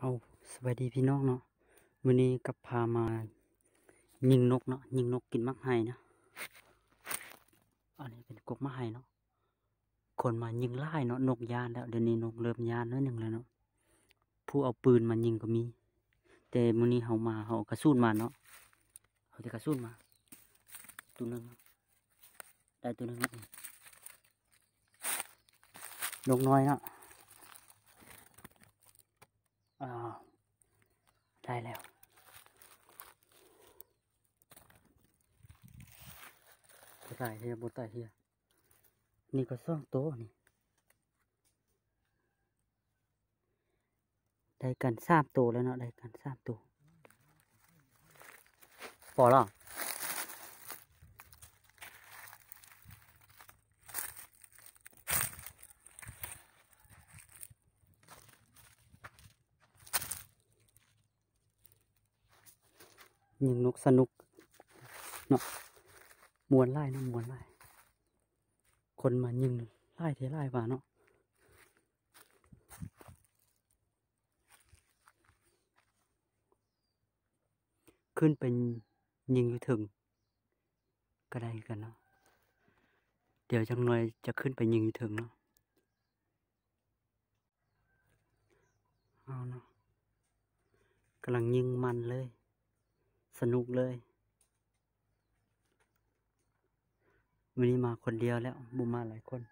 ເອົາ ສະບາຍດີພີ່ນ້ອງເນາະ, ມື້ນີ້ກໍພາມາຍິງນົກເນາະ, ຍິງນົກກິນໝາກໄຮເນາະ. ອັນນີ້ເປັນກົກໝາກໄຮເນາະ, ຄົນມາຍິງຫຼາຍເນາະ, ນົກຢ້ານແລ້ວ, ດຽວນີ້ນົກເລີ່ມຢ້ານໜ້ອຍໜຶ່ງແລ້ວເນາະ. ຜູ້ເອົາປືນມາຍິງກໍມີ, ແຕ່ມື້ນີ້ເຮົາມາ ເຮົາເອົາກະສຸນມາເນາະ, ເອົາແຕ່ກະສຸນມາ ໂຕໜຶ່ງເນາະ, ໄດ້ໂຕໜຶ່ງເນາະ, ນົກນ້ອຍເນາະ. ອ້າວ ໄດ້ແລ້ວ, ບໍ່ຕາຍເທື່ອ ບໍ່ຕາຍເທື່ອ. ນີ້ກໍສອງໂຕນີ້, ໄດ້ກັນສາມໂຕແລ້ວເນາະ, ໄດ້ກັນສາມໂຕ. ພໍແລ້ວ. ຍິງນົກສະໜຸກເນາະ, ມ່ວນຫຼາຍເນາະ, ມ່ວນຫຼາຍ, ຄົນມາຍິງຫຼາຍແທ້ຫຼາຍວ່າເນາະ. ຂຶ້ນໄປຍິງຢູ່ເທິງກໍໄດ້ຄືກັນເນາະ, ດຽວຈັກໜ່ອຍຈະຂຶ້ນໄປຍິງຢູ່ເທິງເນາະ. ເອົາເນາະ, ກຳລັງຍິງມັນເລີຍ, ສະໜຸກເລີຍ. ມື້ນີ້ມາຄົນດຽວແລ້ວ, ບໍ່ມາຫຼາຍຄົນ,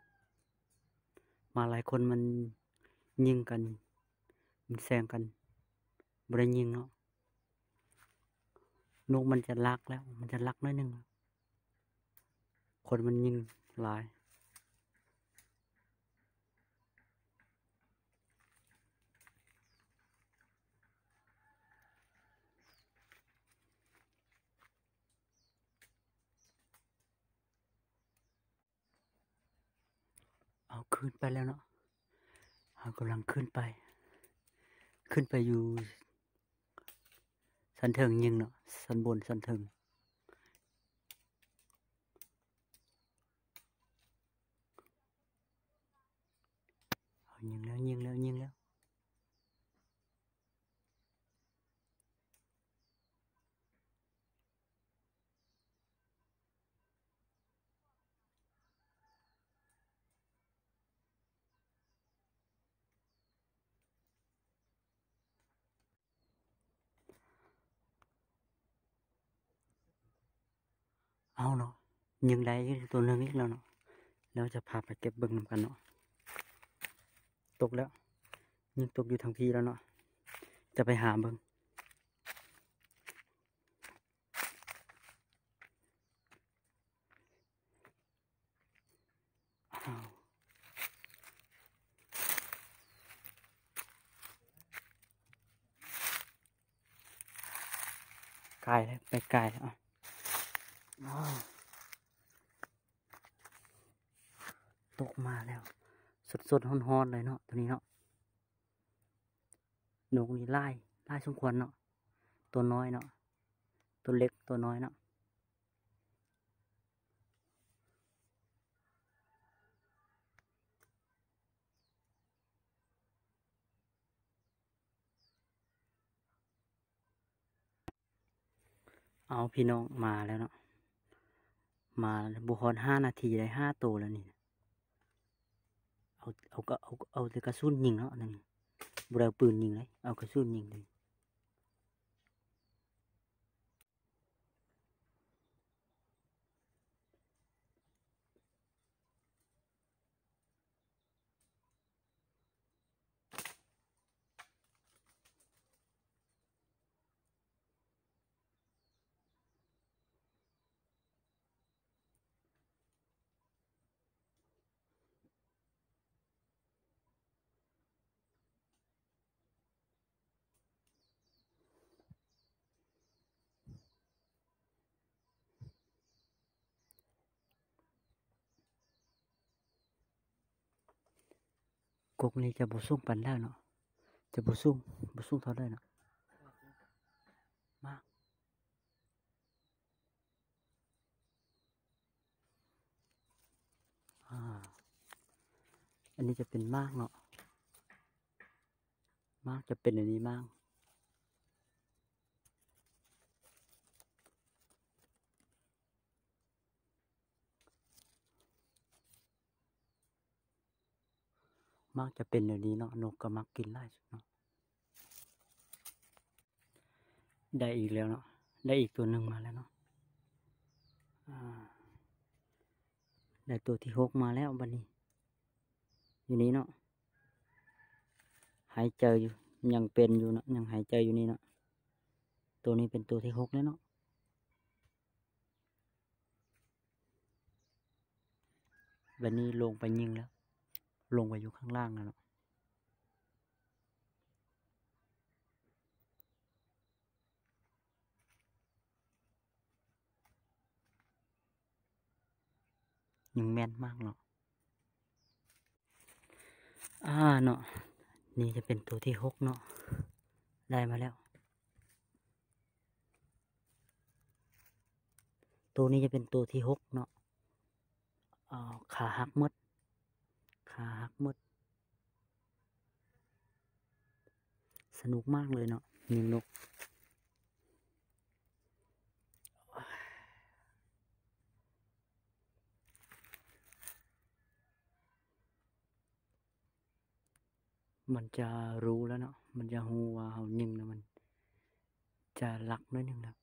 ມາຫຼາຍຄົນມັນຍິງກັນ, ມັນແຊງກັນ, ບໍ່ໄດ້ຍິງເນາະ. ນົກມັນຈະລັກແລ້ວ, ມັນຈະລັກໜ້ອຍໜຶ່ງ, ຄົນມັນຍິງຫຼາຍ. ເອົາ ຂຶ້ນໄປແລ້ວເນາະ, ເຮົາກຳລັງຂຶ້ນໄປ, ຂຶ້ນໄປຢູ່ຊັ້ນເທິງຍິງເນາະ, ຊັ້ນບົນຊັ້ນເທິງ. ເອົາ ຍິງແລ້ວ ຍິງແລ້ວ ຍິງແລ້ວ. ເອົາເນາະ, ຍິງໄດ້ຢູ່ໂຕໜຶ່ງອີກແລ້ວເນາະ, ແລ້ວຈະພາໄປເກັບເບິ່ງນຳກັນເນາະ. ຕົກແລ້ວ, ຍິງຕົກຢູ່ທາງພີ້ແລ້ວເນາະ, ຈະໄປຫາເບິ່ງ. ອ້າວ ກາຍແລ້ວ ໄປກາຍແລ້ວ. ອ້າວ ຕົກມາແລ້ວ ສົດໆ ຮ້ອນໆ ເລີຍເນາະ ໂຕນີ້ເນາະ. ນົກນີ້ຫຼາຍ ຫຼາຍສົມຄວນເນາະ, ໂຕນ້ອຍເນາະ ໂຕເລັກ ໂຕນ້ອຍເນາະ. ເອົາ ພີ່ນ້ອງ ມາແລ້ວເນາະ, ມາບໍ່ຮອດຫ້ານາທີໄດ້ຫ້າໂຕແລ້ວນີ້. ເອົາ ເອົາ ເອົາ ເອົາແຕ່ກະສຸນຍິງເນາະ ອັນນີ້ ບໍ່ໄດ້ເອົາປືນຍິງເລີຍ ເອົາກະສຸນຍິງເລີຍ. ກົກນີ້ຈະບໍ່ສູງປານໃດເນາະ, ຈະບໍ່ສູງ ບໍ່ສູງເທົ່າໃດເນາະ. ມາ ອ່າ ອັນນີ້ຈະເປັນໝາກເນາະ. ມັກຈະເປັນແນວນີ້ມາກ. ມັກຈະເປັນແນວນີ້ເນາະ, ນົກກໍມັກກິນຫຼາຍເນາະ. ໄດ້ອີກແລ້ວເນາະ, ໄດ້ອີກຕົວໜຶ່ງມາແລ້ວເນາະ. ອາ ໄດ້ຕົວທີຫົກມາແລ້ວບັດນີ້. ຢູ່ນີ້ເນາະ, ຫາຍໃຈຢູ່, ຍັງເປັນຢູ່ເນາະ, ຍັງຫາຍໃຈຢູ່ນີ້ເນາະ. ຕົວນີ້ເປັນຕົວທີຫົກແລ້ວເນາະ. ບັດນີ້ລົງໄປຍິງແລ້ວ, ລົງໄປຢູ່ຂ້າງລ່າງແລ້ວເນາະ. ຍິງແມ່ນມາກເນາະ. ອາ ເນາະ, ນີ້ຈະເປັນໂຕທີຫົກເນາະ, ໄດ້ມາແລ້ວ. ໂຕນີ້ຈະເປັນໂຕທີຫົກເນາະ. ອາ ຂາຫັກໝົດ, ຂາຫັກໝົດ. ສະໜຸກມາກເລີຍເນາະ, ຍິງນົກ. ມັນຈະຮູ້ແລ້ວເນາະ, ມັນຈະຮູ້ວ່າເຮົາຍິງແລ້ວ ມັນຈະລັກໜ້ອຍໜຶ່ງແລ້ວ.